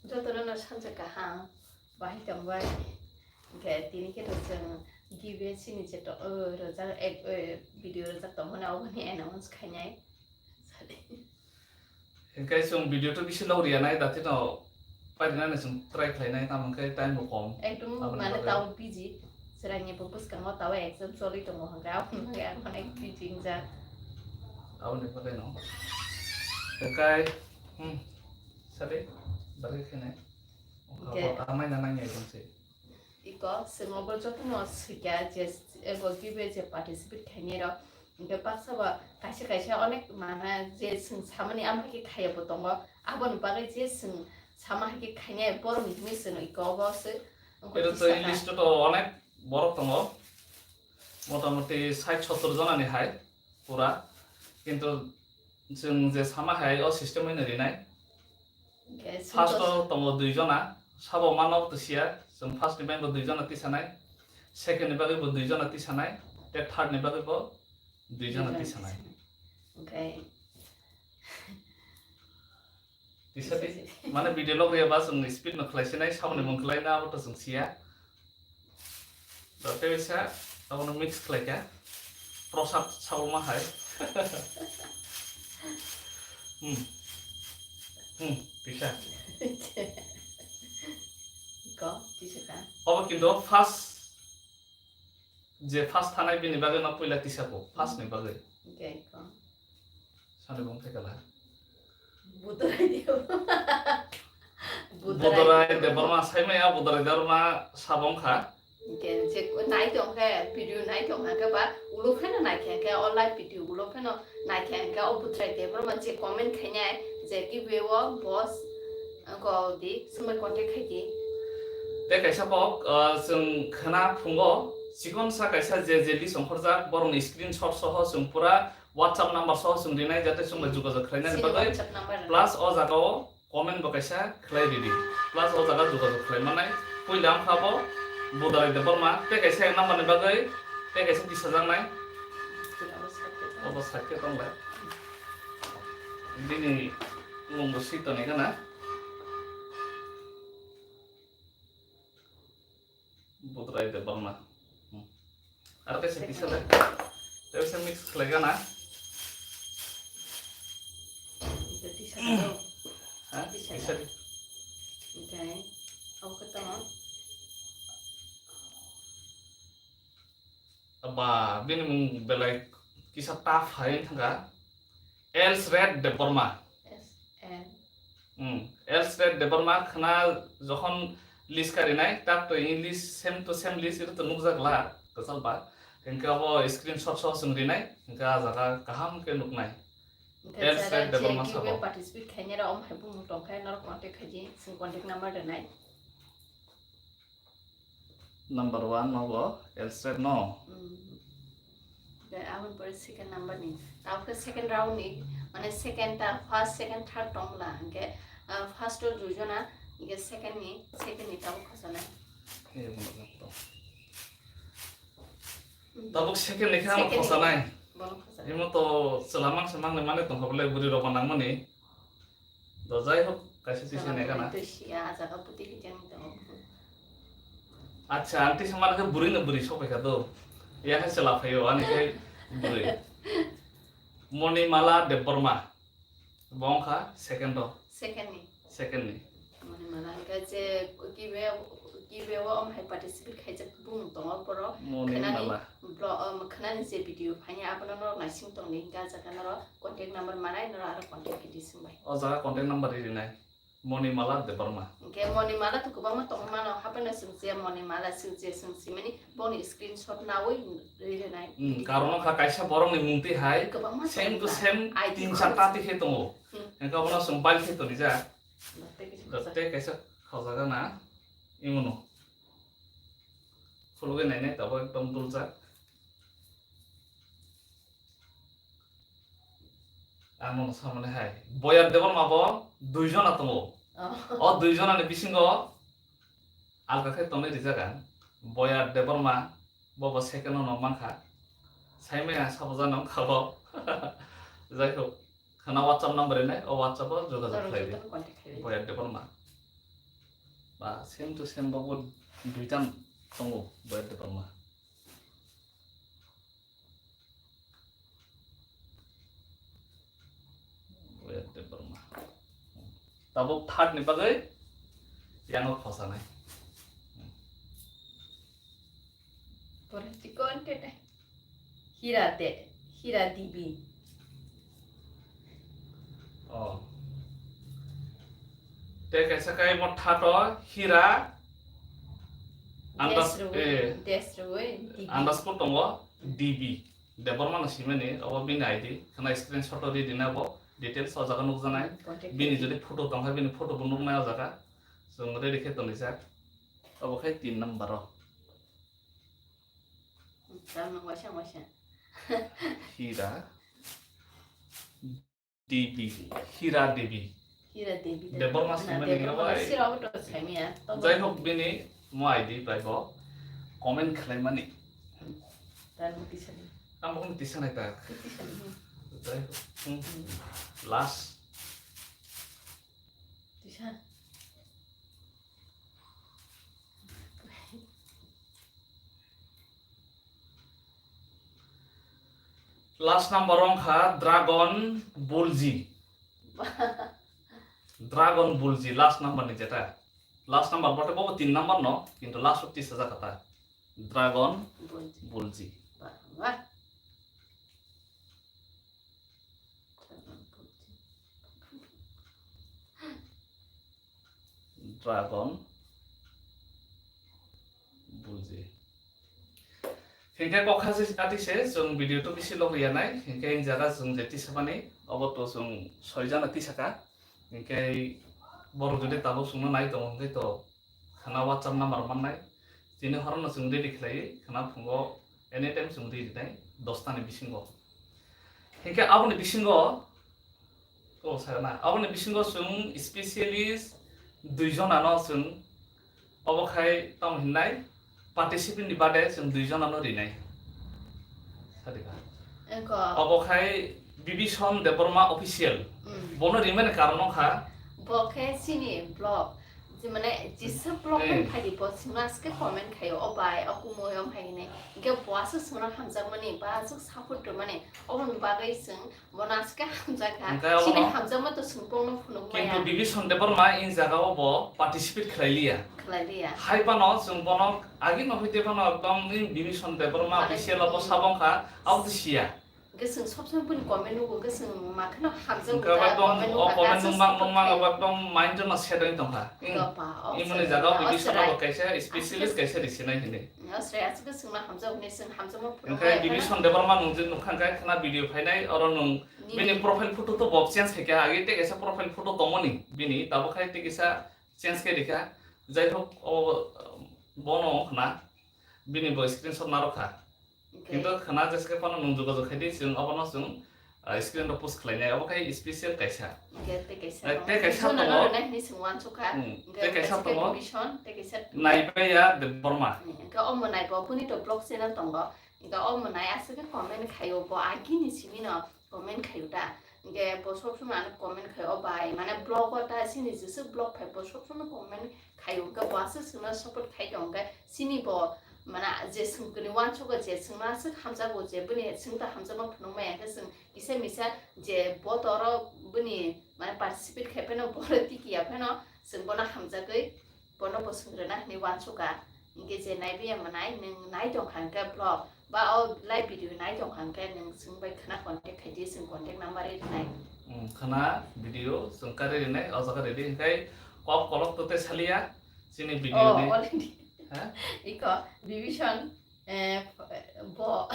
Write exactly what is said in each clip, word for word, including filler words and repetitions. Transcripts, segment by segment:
Jotono no sanjak kaham, bahai tongbai. Hwnkhe tini khe to chwng giveaway chini je to, o, rwjak, ek, o, video rwjak tongmani oboni announce khainai. Hwnkhe chwng video to bisi log riya nai, dati no pairina ni chwng try khlai nai, tamo khe time bo kom. Ekdom aboni mane bagwi tao busy. Chwraini bo bwskango tao exam choli tongo, hwnkhe aboni bagwi ang onek busy wngjak. Aboni bagwi no. Hwnkhe, hmm, sadi, bagwi khe nai. Hwnkhe. Abo ta maina nangya ekdom se. Iko, chwng obo jotono swikha je ebo giveaway je participate khainai rok. Hwnkhe baksa ba kaisa kaisa onek mana je chwng samani amo hai khe khaiya bo tongo. Aboni bagwi je chwng sama hai khe khainai borok ni hwnwi chwng iko obo se. Ero to list to onek borok tongo. Motamoti sait sottor jona ni hai pura. Kintu chwng je sama hai o system ino rinai. Okay, first o tongo dui jona, sabo mano to siya, chwng first ni bagwi bo dui jona tisanai, second ni bagwi bo dui jona tisanai, tei third ni bagwi bo dui jona tisanai. Okay. Tisa di, mane video log ya ba chwng speed no khlai sinai, sabo ni mung khlai na abo to chwng siya. Tei bisa abono mix khlai kha. Prosad sabuma hai. Hmm. Hmm, bisa. Ko, tisa ka. Obo kintu first, je first thanai bini bagwi no puila tisa ko, first ni bagwi. Okay, ko. Sani bung thai kala. Budorai Debbarma. Budorai Debbarma, saimaya Budorai Debbarma sabong kha. Hwnkhe je nai tong khe, video nai tong kha khe ba, ulo pheno nai khe, hwnkhe o live video ulo pheno nai khe, hwnkhe o Budorai Debbarma je comment khainai, je giveaway o boss, ko di, swngbai contact khai di. Tei kaisa kok, ah, chwng khna phungo, chikon sa kaisa je je list ongkhorjak, borokni screenshot soho chwng pura WhatsApp number soho chwng rinai, jate chwng bai jogajog khlainani bagwi. Plus o jaga o comment bo kaisa khlai ridi. Plus o jaga jogajog khlai manai. Puila wngkha bo Budorai Debbarma, tei kaisa number ni bagwi, tei kaisa tisajaknai. Obo sakhe tonglai. Bini mung bo swi tonwi gana. Budorai Debbarma. Hmm. Aro kaisa tisa le. Tei kaisa mix khlai gana. Tisa do. Ha? Tisa di. Okay. Abo khe tamo? Ba, bini mung belai kisa tough hai thangkha. Elsred Debbarma. Yes, and Hmm. Elsred Debbarma khna jokhon list ka rinai, tak to English same to same list ito to nukjak la, kwchal ba. Hingke abo screenshot so chwng rinai, hingke a jaga kaham ke nuknai. Hingke Elsred jara Debbarma je sabo. Giveaway participate khainai rok, om hai bumung tongkhe norok contact khaidi, chwng contact number rinai. Number one nogo Elsred no. Hmm. Tei aboni pore second number ni. Tabukhe second round ni, mane second ta, first, second, third tongla. Hingke, ah, first o duijona, hingke second ni, second ni tabuk khosanai. He, bono jokto. Hmm. Tabuk second ni khe ano khosanai. Bono khosanai. Imo to chwla mangsa mangle mane tongkha bole bwrwi rok bo nangmani. Do jai hok, kaisa tisa nai gana. Twi siya, a jaga puti hijeni tongo. Acha, ang tisa mana khe bwrwi no bwrwi sok pai kha do. Ya khe chwla phaio, ani khe bwrwi. Monimala Debbarma. Bo wngkha second o. Second ni. Second ni. Monimala, hingke je giveaway, giveaway o om hai participate khaijak bumung tongo borok. Monimala. Khnani blo-, um, khnani je video phaini abono norok naising tongdi, hingke a jaga norok contact number manai, norok aro contact khe di swngbai. O jaga contact number ri rinai. Monimala Debbarma. Hingke Monimala to kwbangma tongwi mano, haphano swngchiya Monimala swngchiya swngchimani boni screenshot nawi ri rinai. Hmm, karon wngkha kaisa borokni mungtwi hai kwbangma same to same tin charta tikhe tongo. Hmm. Hingke abono chwng bai khe tonijak. Tei kaisa khajagana imono. Khulugwi nainai tabuk ekdom duljak. Ang nono samani hai. Boyar Debbarma bo dui jona tongo. Oh. O dui jona ni bisingo alka khe tonwi rijak ang. Boyar Debbarma bo bo second no mankha. Saimaya sabo jana wngkha bo. Jai hok. Khana WhatsApp number rinai, o WhatsApp o jogajog khlai di. Boyar Debbarma. Ah, same to same bo bo duita tongo, Boyat Debbarma. Boyat Debbarma. Tabuk third ni bagwi yango khosanai. Pore chikon tete. Hira de, Hira Devi. Oh. Te kaisa kai mo thato Hira. Andas, Desrui, eh, Desrui, Devi. Andas pun tongo, D B. Debbarma no simani, obo bini I D. Khana screenshot o ri dina bo. Details o jaga nukjanai. Contact bini detail. Jodi photo tongkha, bini photo bo nuknai o jaga. Chwng ready khe tonijak. Obo khai tin number o. Tamo waisa waisa. Hira. Devi. Hira Devi. Hira Devi. Debbarma na, simani Debbarma bai. Sira obo to saimaya. Jai hok bini mo I D bai bo comment khlaimani. Tan muti sani. Ang bo muti sanai ta. Muti sani. Jai hok. Hmm. Last. Tisa. Last number wngkha Dragon Bulji. Dragon Bulji last number ni jeta. Last number bote bobo tin number no, kintu last o tisa jakha ta. Dragon Bulji. Bulji. Ba, ba. Dragon Bulji. Dragon Bulji. Hinkhe kok kha se ati se chwng video to bisi logi ya nai, hinkhe in jaga chwng je tisa mani, obo to chwng soi jana tisa kha. Hinkhe borok jodi tabuk chwngno nai tongo, hinkhe to khana WhatsApp number mannai. Chini horono chwng ready khlai, khana phungo anytime chwng ready nai, dosta ni bisingo. Hinkhe aboni bisingo, o, sakna, aboni bisingo chwng specialist dui jonano chwng obo khai tamo hinnai, participant ni bade chwng dui jonano rinai. Sadika. Eko. Obo khai Bibison Debbarma official. Mm. Bono rimani karon wngkha. Bo khe chini vlog. Je mane jisa vlog eh. Phai di bo chwngno aske comment khaio, o bai, o kumui, o hai hinwi. Hinkhe bo aswk chwngno hamjakmani, ba aswk support rwmani. Oboni bagwi chwng bono aske hamjakha. Hinkhe chini obono hamjakma to chwng bongno phunuk maya. Kintu Bibison Debbarma in jagao bo participate khlai liya. Khlai liya. Hai phano chwng bono agi no hwite phano ekdom in Bibison Debbarma official o bo sabong kha, abo to siya. Hinkhe chwng sob somoi boni comment nugo, hinkhe chwng ma kheno hamjakgo. Hinkhe ta, abo ekdom comment o nukha, comment aswk nungma, support nungma khaio. Abo ekdom mind no set wngwi tongkha. Dopa, o imoni jagao o Bibison chwrai. Bo kaisa specialist kaisa risinai hinwi. O chwrai aswk chwngno hamjak hinwi chwng hamjakma phunuk maya. Hinkhe Bibison Debbarma nung je nukha hinkhe khna video phainai, oro nung nini bini profile photo to bo change khaikha, agi tei kaisa profile photo tongmani bini, tabuk khai tei kaisa change khe rikha. Jai hok, o bono khna bini bo screenshot narwkha. Hinkhe kintu khna jeske phano nung jogajog khaidi, chwng obono chwng, ah, screen o post khlainai, obo khai special kaisa. Hinkhe tei kaisa eh, tongo. Tei kaisa tongo. Nini tongo. Rwnai hinwi chwng uansukha. Hmm, hinkhe tei kaisa kaisa khe tongo. Bibison, tei kaisa Naibaiya Debbarma. Hinkhe omo naibo boni to vlog channel tongo. Hinkhe omo nai aswk khe comment khaio bo agini simino. Comment khaio da. Hinkhe bo sob somoi ano comment khaio, o bai, mane vlog o ta chini jeswk vlog phai bo sob somoi comment khaio, hinkhe bo aswk chwngno support khai tong, hinkhe chini bo, mane je chwng kuni uansukgo je chwngno aswk hamjakgo je bini chwng ta hamjakma phunuk maya, hinkhe chwng kisa misa je bo toro bini mane participate khai phano bo tiki ya phano chwng bono hamjagwi Bono bo swng rwna hinwi uansukha. Hinkhe je naibi ya mwnai, nwng nai tongkha hinkhe vlog ba o live video nai tongkha hinkhe nwng chwng bai khwna contact khaidi, chwng contact number rinai. Hmm, khwna video chwng kare rinai, o jaga ready hinkhe kok kolok to tei saliya chini video ni. Oh, already. Ha? Iko, Bibison, eh, bo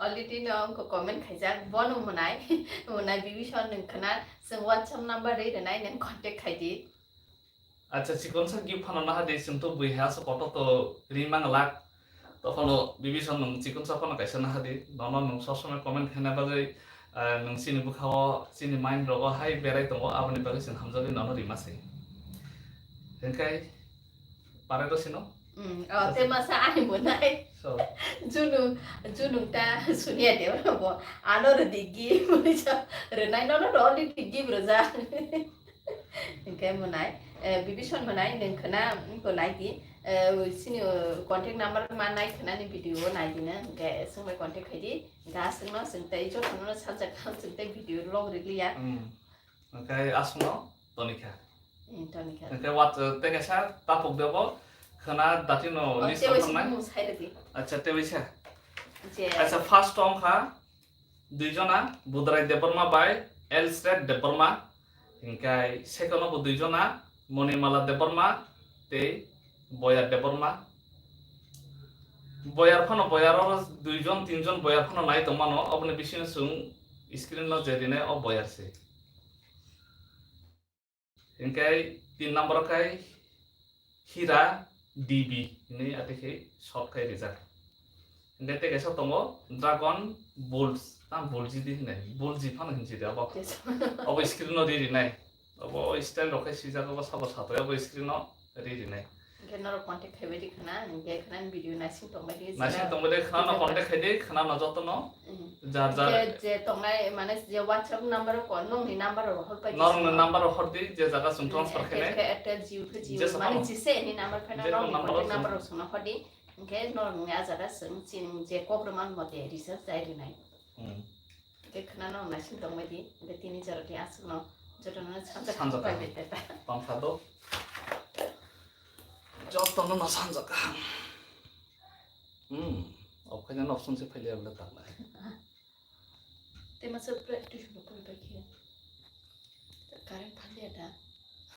already no wngkha comment khaijak, bono mwnai, mwnai Bibison nwng khwna, chwng WhatsApp number ri rinai, nwng contact khaidi. Acha, chikonsa gift phano naha di, chwng to bui hai aswk kotor to ri mang lak. Tokhno Bibison nwng chikonsa phano kaisa naha di. Nono nwng sob somoi comment khaina bagwi, ah, nwng chini bwkha-o, chini mind rogo hai berai tongo, aboni bagwi chwng hamjagwi nono rima se. Hinkhe pare do sino? Mm, oh, acha. Te masa ani mwnai. So. Junung, junung ta sunia de bo. Ano rwdi gift, mwnai sa rwnai, nono already gift rwjak. Hinkhe mwnai, Eh, Bibison bo nai, nwng khwna, bo nai di. Eh, sini, eh, contact number ma nai khwna ni video o nai di na, hwnkhe swng bai contact khai di. Hwnkhe aswk no swng tei joto no sajak kha, swng tei video log rwliya. Hmm. Hwnkhe aswk no tonikha. Hmm, tonikha. Hwnkhe wat, eh, tei kaisa tapuk debo khwna dati no Oh, list tei bai tongthoknai. Sini mung sai rwdi. Acha, tei bai sa. Je. Acha, first tong kha. Duijona Budrai Debbarma bai Elsred Debbarma, hingkai second o bo duijona Monimala Debbarma tei Boyar Debbarma. Boyar phano, boyar oro duijon tinjon boyar phano nai tongmano, oboni bisingo chwng screen no je rinai o boyar se. Hingkai tin number o khai Hira D B hinwi ati khe short khai rijak. Hingkai tei kaisa tongo Dragon Bulls, tamo Bulji di hinwi, Bulji phano hinwi di abo. Yes. Abo screen no ri rinai. Abo style rok khai swijak, abo sabo satwi abo screen no ri rinai. Hingke norok contact khaibai di khna, hingke khna ni video naising tongbai di, Naising jera tongbai di khna no video contact khai di, khna no joto no. Mm. Jar jar. Hingke je tongnai, mane je WhatsApp number o ko, nongni number o hor pai di Norok ni sino. Number o hor di, je jaga chwng Mm, transfer Airtel khainai. Khe Airtel, Jio khe Jio, Jesa mane phano. Jese ni number phano Je nongni phone number contact o number chwng. Rok songno hor di. Hingke norok ni a jaga chwng, chwng je kok rwma mote recharge chai rinai. Mm. Hingke khna no naising tongbai di, hingke tini jora tei aswk no joto no sanjak Sanjak pai pai. Bai teta. Tongsa do. Joto no no sanjak kaham. Hmm. Okhai no option se phaile abla tak lai. Te masa practice no koi pai khe. Current phalia da.